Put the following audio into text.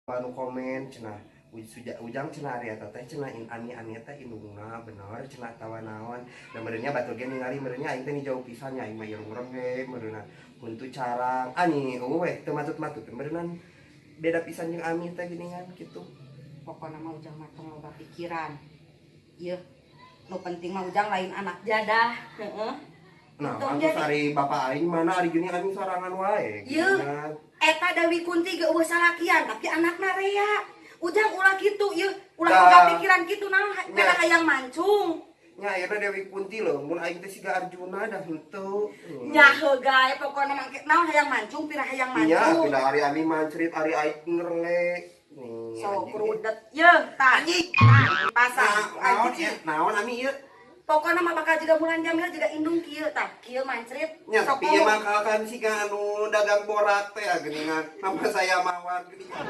Anu komen cenah Ujang cenah ari eta teh cenah in ami ami teh indungna bener cenah atawa naon. Da meureunnya batur ge ningali meureunnya aing teh ni jauh pisan nya, aing mah irung rengge meureunna, huntu carang ani eueuh we teu matut-matut meureunnan, beda pisan jeung ami teh geuningan kitu. Pokoknya mah Ujang mah tong loba pikiran. Ieu nu penting mah Ujang lain anak jadah, heeh. Nah, Tong atuh jadi ari bapak aing mana, ari geuning aing sorangan wae Ieu. geuningan. Eta Dewi Kunti ge euweuh salakian, tapi anakna rea. Ujang ulah kitu ieu, ulah Dah. loba pikiran kitu naon Nya. beda hayang mancung. Nya ayeuna Dewi Kunti lho, mun aing teh siga Arjuna dah henteu. Nya heugae pokona mah naon hayang mancung, pira hayang Nya, mancung. pindah ari ami mancrit, ari aing ngerle. Nih, So anjing. krudet ye tah. Anjing. Tah, pasang. Nah, naon ieu? Naon ami ieu? Pokoknya mah bakal juga bulan jamil juga indung kieu tah, kieu mancrit. Nya, Sok tapi ieu ngomong. mah kan siga anu dagang borak teh geuningan. Nama saya Mawar geuningan.